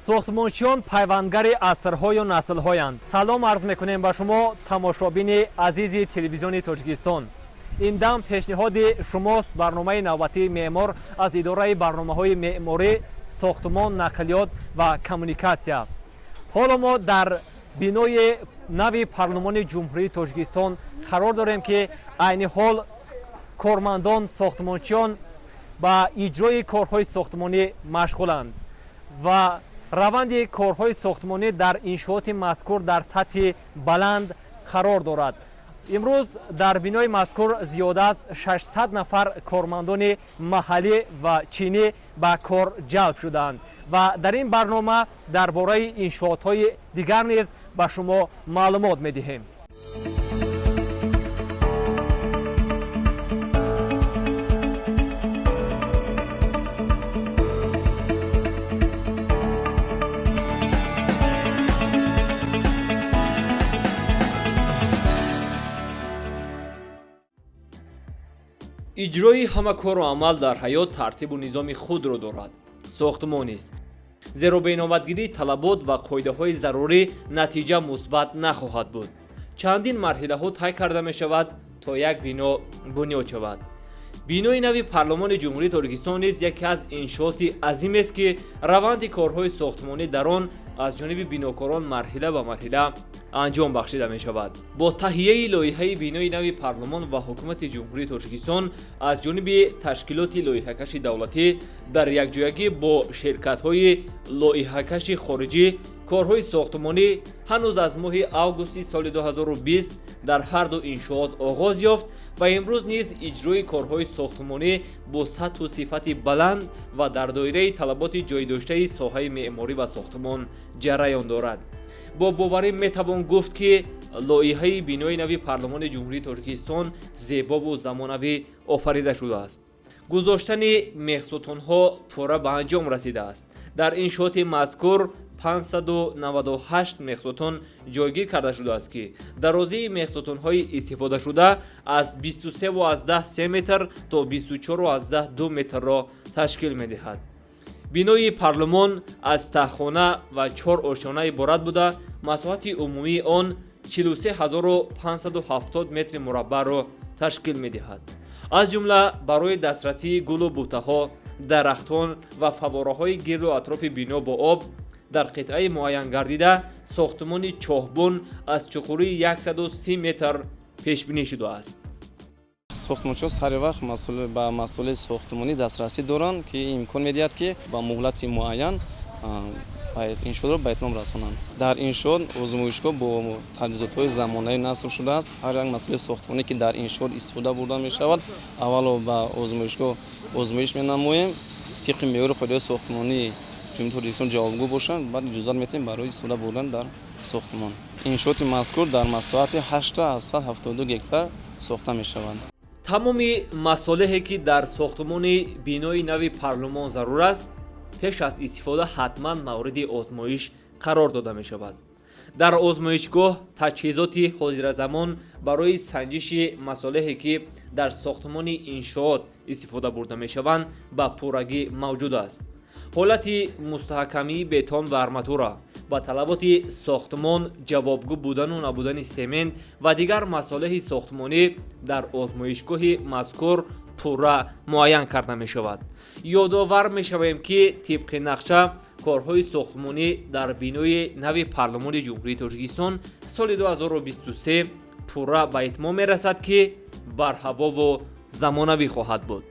Сохтмончиён пайвандгари асрҳою наслҳоянд. Салом арз мекунем ба шумо, тамошобини азизи Телевизиони Тоҷикистон. Ин дам пешниҳоди шумост барномаи навбатии «Меъмор» аз идораи барномаҳои меъморӣ, сохтмон, нақлиёт ва коммуникатсия. Ҳоло мо дар бинои нави Парлумони Ҷумҳурии Тоҷикистон қарор дорем, ки айни ҳол кормандон, сохтмончиён ба иҷрои корҳои сохтмонӣ машғуланд ва раванди корҳои сохтмонӣ дар иншооти мазкур дар сатҳи баланд қарор дорад. Имрӯз дар бинои мазкур зиёда аз 600 нафар кормандони маҳаллӣ ва чинӣ ба кор ҷалб шудаанд ва дар ин барнома дар бораи иншоотҳои дигар низ ба шумо маълумот медиҳем. Иҷрои ҳама кору амал дар ҳаёт тартибу низоми худро дорад. Сохтмон низ, зеро беинобатгирии талабот ва қоидаҳои зарурӣ натиҷа мусбат нахоҳад буд. Чандин марҳилаҳо тай карда мешавад, то як бино бунёд шавад. Бинои нави Парлумони Ҷумҳурии Тоҷикистон низ яке аз иншооти азимест, ки раванди корҳои сохтмонӣ дар он аз ҷониби бинокорон марҳила ба марҳила анҷом бахшида мешавад. Бо таҳияи лоиҳаи бинои нави Парлумон ва Ҳукумати Ҷумҳурии Тоҷикистон аз ҷониби ташкилоти лоиҳакаши давлатӣ дар якҷоягӣ бо ширкатҳои лоиҳакаши хориҷӣ корҳои сохтмонӣ ҳанӯз аз моҳи августи соли 2020 дар ҳарду иншоот оғоз ёфт ва имрӯз низ иҷрои корҳои сохтмонӣ бо сатҳу сифати баланд ва дар доираи талаботи ҷойдоштаи соҳаи меъморӣ ва сохтмон ҷараён дорад. Бо боварӣ метавон гуфт, ки лоиҳаи бинои нави Парлумони Ҷумҳурии Тоҷикистон зебову замонавӣ офарида шудааст. Гузоштани мехсутунҳо пурра ба анҷом расидааст. Дар иншооти мазкур 598 мехсутун ҷойгир карда шудааст, ки дарозии мехсутунҳои истифодашуда аз 23,3 метр то 24,2 метрро ташкил медиҳад. Бинои парлумон аз таҳхона ва чор ошёна иборат буда, масоҳати умумии он 43 570 метри мураббаъро ташкил медиҳад. Аз ҷумла барои дастрасии гулу бутаҳо, дарахтон ва фаввораҳои гирду атрофи бино бо об дар қитъаи муайянгардида сохтмони чоҳбун аз чуқурии 130 метр пешбинӣ шудааст. Сохтмончиҳо сари вақт ба масъулияти сохтмонӣ дастрасӣ доранд, ки имкон медиҳад, ки ба муҳлати муайян иншоотро ба итмом расонанд. Дар иншоот озмоишгоҳ бо таҷҳизотҳои замонавӣ насб шудааст. Ҳар як масъулияти сохтмонӣ, ки дар иншоот истифода бурда мешавад, аввало ба озмоишгоҳ озмоиш менамоем, тибқи меъёри қоидаҳои сохтмонии Ҷумҳурии Тоҷикистон ҷавобгӯ бошанд, баъд иҷозат медиҳем барои истифода бурдан дар сохтмон. Иншооти мазкур дар масоҳати 8,72 гектар сохта мешавад. Тамоми масолеҳе, ки дар сохтмони бинои нави парлумон зарур аст, пеш аз истифода ҳатман мавриди озмоиш қарор дода мешавад. Дар озмоишгоҳ таҷҳизоти ҳозиразамон барои санҷиши масолеҳе, ки дар сохтмони иншоот истифода бурда мешаванд, ба пуррагӣ мавҷуд аст. Ҳолати мустаҳкамии бетон ва арматура, ба талаботи сохтмон ҷавобгӯ будану набудани семент ва дигар масолеҳи сохтмонӣ дар озмоишгоҳи мазкур пурра муайян карда мешавад. Ёдовар мешавем, ки тибқи нақша корҳои сохтмонӣ дар бинои нави Парлумони Ҷумҳурии Тоҷикистон соли 2023 пурра ба итмом мерасад, ки барҳавову замонавӣ хоҳад буд.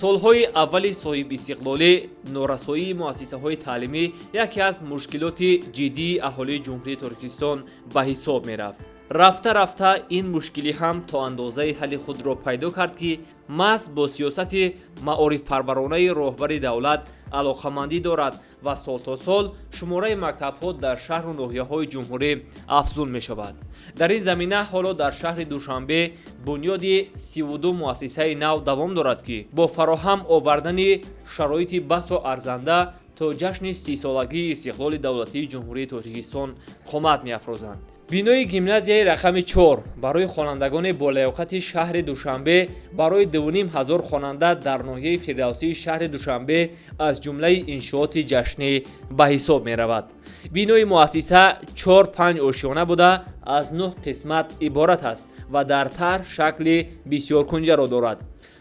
Солҳои аввали соҳибистиқлолӣ норасоии муассисаҳои таълимӣ яке аз мушкилоти ҷиддии аҳолии Ҷумҳурии Тоҷикистон ба ҳисоб мерафт. Рафта рафта ин мушкилӣ ҳам то андозаи ҳалли худро пайдо кард, ки маҳз бо сиёсати маорифпарваронаи роҳбари давлат алоқамандӣ дорад ва сол то сол шумораи мактабҳо дар шаҳру ноҳияҳои ҷумҳурӣ афзун мешавад. Дар ин замина ҳоло дар шаҳри Душанбе бунёди 32 муассисаи нав давом дорад, ки бо фароҳам овардани шароити басо арзанда то ҷашни 30-солагии истиқлоли давлатии Ҷумҳурии Тоҷикистон қомат меафрозанд. Бинои гимназияи рақами 4 барои хонандагони болаёқати шаҳри Душанбе барои 2500 хонанда дар ноҳияи Фирдавсии шаҳри Душанбе аз ҷумлаи иншооти ҷашнӣ ба ҳисоб меравад. Бинои муассиса 4-5 ошёна буда, аз 9 қисмат иборат аст ва дар тарҳ шакли бисёркунҷаро дорад.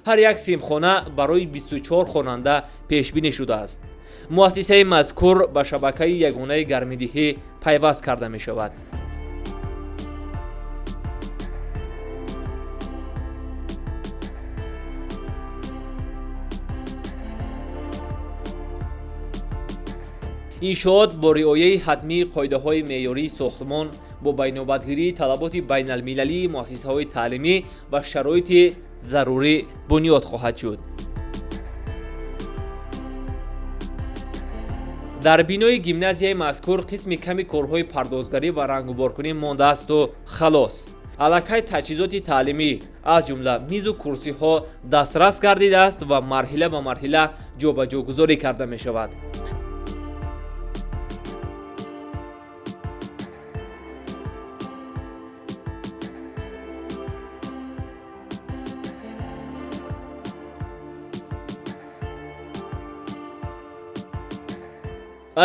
Ҳар як синфхона барои 24 хонанда пешбинӣ шудааст. Муассисаи мазкур ба шабакаи ягонаи гармидиҳӣ пайваст карда мешавад. Иншоот бо риояи ҳатмии қоидаҳои меъёрии сохтмон, бо байнобатгирии талаботи байналмилалии муассисаҳои таълимӣ ва шароити зарурӣ бунёд хоҳад шуд. Дар бинои гимназияи мазкур қисми ками корҳои пардозгарӣ ва рангуборкунӣ мондаасту халос. Аллакай таҷҳизоти таълимӣ, аз ҷумла мизу курсиҳо, дастрас гардидааст ва марҳила ба марҳила ҷобаҷогузорӣ карда мешавад.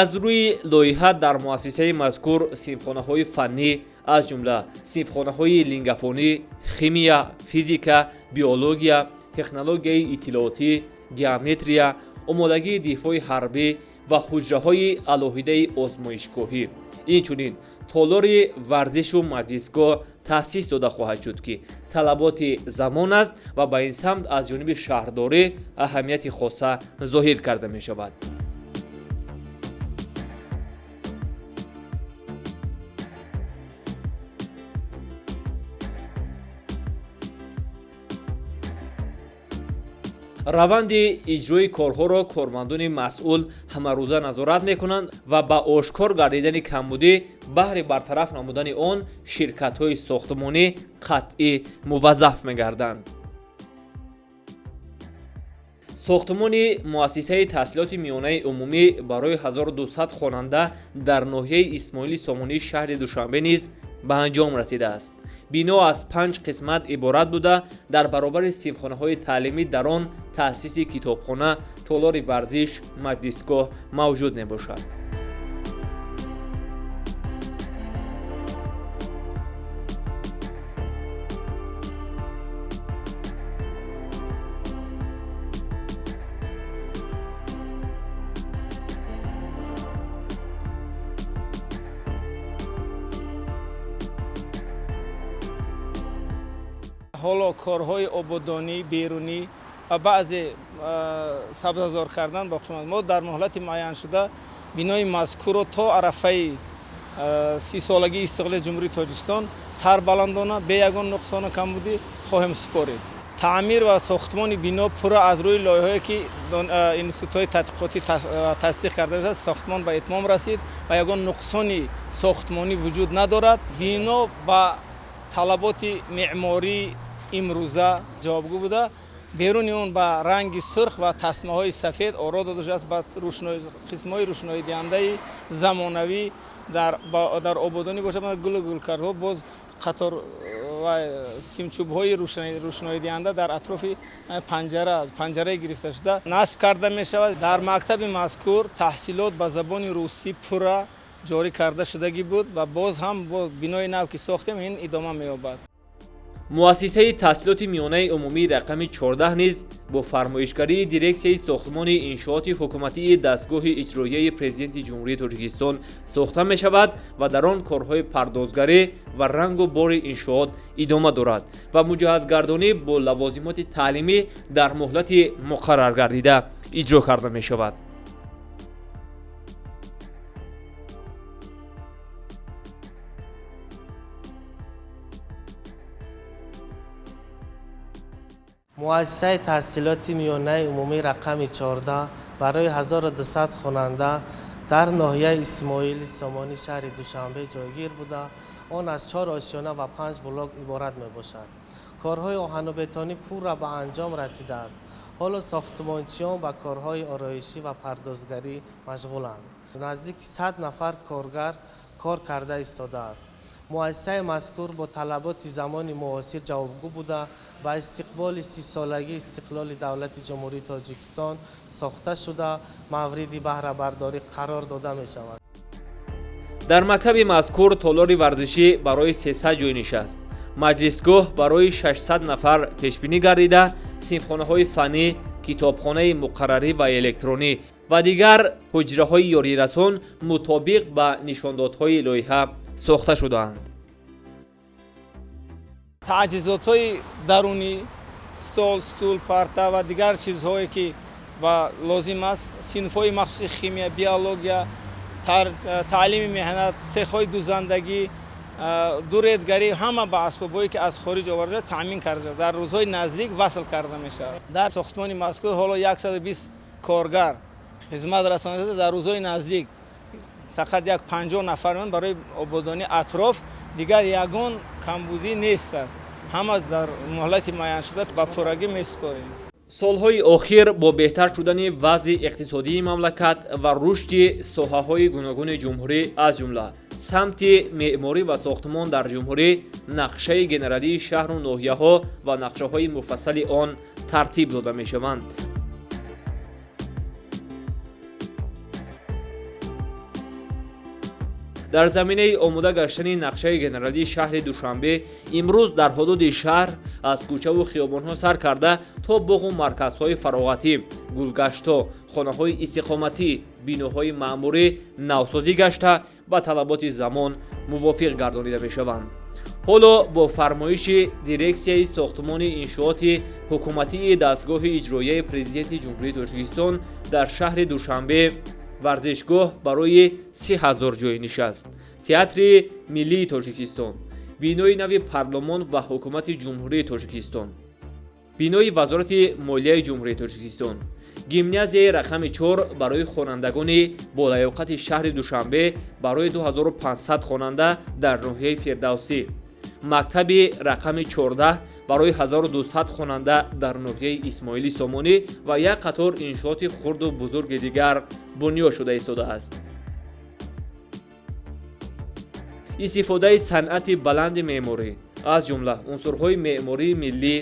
Аз рӯи лоиҳа дар муассисаи мазкур синфхонаҳои фаннӣ, аз ҷумла синфхонаҳои лингафонӣ, химия, физика, биология, технологияи иттилоотӣ, геометрия, омодагии дифои ҳарбӣ ва ҳуҷраҳои алоҳидаи озмоишгоҳӣ, инчунин толори варзишу маҷлисгоҳ таъсис дода хоҳад шуд, ки талаботи замон аст ва ба ин самт аз ҷониби шаҳрдорӣ аҳамияти хоса зоҳир карда мешавад. Раванди иҷрои корҳоро кормандони масъул ҳамарӯза назорат мекунанд ва ба ошкор гардидани камбудӣ баҳри бартараф намудани он ширкатҳои сохтмонӣ қатъӣ муваззаф мегарданд. Сохтмони муассисаи таҳсилоти миёнаи умумӣ барои 1200 хонанда дар ноҳияи Исмоили Сомонии шаҳри Душанбе низ ба анҷом расидааст. Бино аз 5 қисмат иборат буда, дар баробари синфхонаҳои таълимӣ дар он таъсиси китобхона, толори варзиш, маҷлисгоҳ мавҷуд мебошад. Ҳоло корҳои ободонӣ, берунӣ ва баъзе сабзазор кардан боқӣ монд. Мо дар муҳлати муайяншуда бинои мазкурро то арафаи 30-солагии истиқлоли Ҷумҳурии Тоҷикистон сарбаландона, бе ягон нуқсону камбудӣ хоҳем супорид. Таъмир ва сохтмони бино пурра аз рӯи лоиҳае, ки институтҳои тадқиқотӣ тасдиқ карда шудааст, сохтмон ба итмом расид ва ягон нуқсони сохтмонӣ вуҷуд надорад. Бино ба талаботи меъмории имрӯза ҷавобгӯ буда, беруни он ба ранги сурх ва тасмаҳои сафед оро дода шудааст, ба қисмҳои рӯшноидиҳандаи замонавӣ дар ободонӣ бошад, гулу гулкардҳо, боз қатор ва симчӯбҳои рӯшноидиҳанда дар атрофи панҷараи гирифта шуда насб карда мешавад. Дар мактаби мазкур таҳсилот ба забони русӣ пурра ҷорӣ карда шудагӣ буд ва боз ҳам бо бинои нав, ки сохтем, ин идома меёбад. Муассисаи таҳсилоти миёнаи умумии рақами 14 низ бо фармоишгарии дирексияи сохтмони иншооти ҳукуматии дастгоҳи иҷроияи Президенти Ҷумҳурии Тоҷикистон сохта мешавад ва дар он корҳои пардозгарӣ ва рангу бори иншоот идома дорад ва муҷаҳҳазгардонӣ бо лавозимоти таълимӣ дар муҳлати муқарраргардида иҷро карда мешавад. Муассисаи таҳсилоти миёнаи умумӣ рақами 14 барои 1200 хонанда дар ноҳияи Исмоили Сомонӣ шаҳри Душанбе ҷойгир буда, он аз 4 ошёна ва 5 блок иборат мебошад. Корҳои оҳанубетонӣ пурра ба анҷом расидааст. Ҳоло сохтмончиён ба корҳои ороишӣ ва пардозгарӣ машғуланд. Наздики 100 нафар коргар кор карда истодааст. Муассисаи мазкур бо талаботи замони муосир ҷавобгӯ буда, ба истиқболи 30-солагии истиқлоли давлати Ҷумҳурии Тоҷикистон сохта шуда, мавриди баҳрабардорӣ қарор дода мешавад. Дар мактаби мазкур толори варзишӣ барои 300 ҷой нишаст, маҷлисгоҳ барои 600 нафар пешбинӣ гардида, синфхонаҳои фаннӣ, китобхонаи муқаррарӣ ва электронӣ ва дигар ҳуҷраҳои ёрирасон мутобиқ ба нишондодҳои лоиҳа сохта шудаанд. Таҷҳизотҳои дарунӣ, стол, стул, парта ва дигар чизҳое ки ба лозим аст, синфҳои махсуси химия, биология, таълими меҳнат, цехҳои дузандагӣ, дуредгарӣ, ҳама ба асбобҳое ки аз хориҷ оварда шуда таъмин карда шуда, дар рӯзҳои наздик васл карда мешавад. Дар сохтмони мазкур ҳоло 120 коргар хизмат расонида, дар рӯзҳои наздик фақат як 50 нафар барои ободонии атроф, дигар ягон камбудӣ нест аст. Ҳама дар муҳлати муайяншуда ба пуррагӣ месупорем. Солҳои охир бо беҳтар шудани вазъи иқтисодии мамлакат ва рушди соҳаҳои гуногуни ҷумҳурӣ, аз ҷумла самти меъморӣ ва сохтмон дар ҷумҳурӣ, нақшаи генералии шаҳру ноҳияҳо ва нақшаҳои муфассали он тартиб дода мешаванд. Дар заминаи омода гаштани нақшаи генералии шаҳри Душанбе имрӯз дар ҳудуди шаҳр аз кӯчаву хиёбонҳо сар карда то боғу марказҳои фароғатӣ, гулгаштҳо, хонаҳои истиқоматӣ, биноҳои маъмурӣ навсозӣ гашта, ба талаботи замон мувофиқ гардонида мешаванд. Ҳоло бо фармоиши дирексияи сохтмони иншооти ҳукуматии дастгоҳи иҷроияи Президенти Ҷумҳурии Тоҷикистон дар шаҳри Душанбе варзишгоҳ барои 30 000 ҷой нишаст, Театри миллии Тоҷикистон, бинои нави Парлумон ва Ҳукумати Ҷумҳурии Тоҷикистон, бинои Вазорати молияи Ҷумҳурии Тоҷикистон, гимназияи рақами 4 барои хонандагони болаёқати шаҳри Душанбе барои 2500 хонанда дар ноҳияи Фирдавсӣ, мактаби рақами 14 барои 1200 хонанда дар ноҳияи Исмоили Сомонӣ ва як қатор иншооти хурду бузурги дигар бунёд шуда истодааст. Истифодаи санъати баланди меъморӣ, аз ҷумла унсурҳои меъмории миллӣ,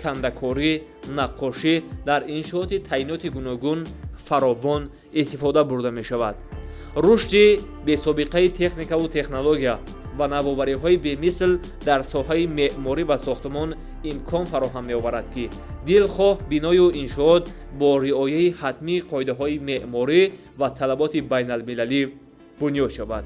кандакорӣ, наққошӣ дар иншооти таъиноти гуногун фаровон истифода бурда мешавад. Рушди бесобиқаи техникаву технология ва навовариҳои бемисл дар соҳаи меъморӣ ва сохтмон имкон фароҳам меоварад, ки дилхоҳ биною иншоот бо риояи ҳатмии қоидаҳои меъморӣ ва талаботи байналмилалӣ бунёд шавад.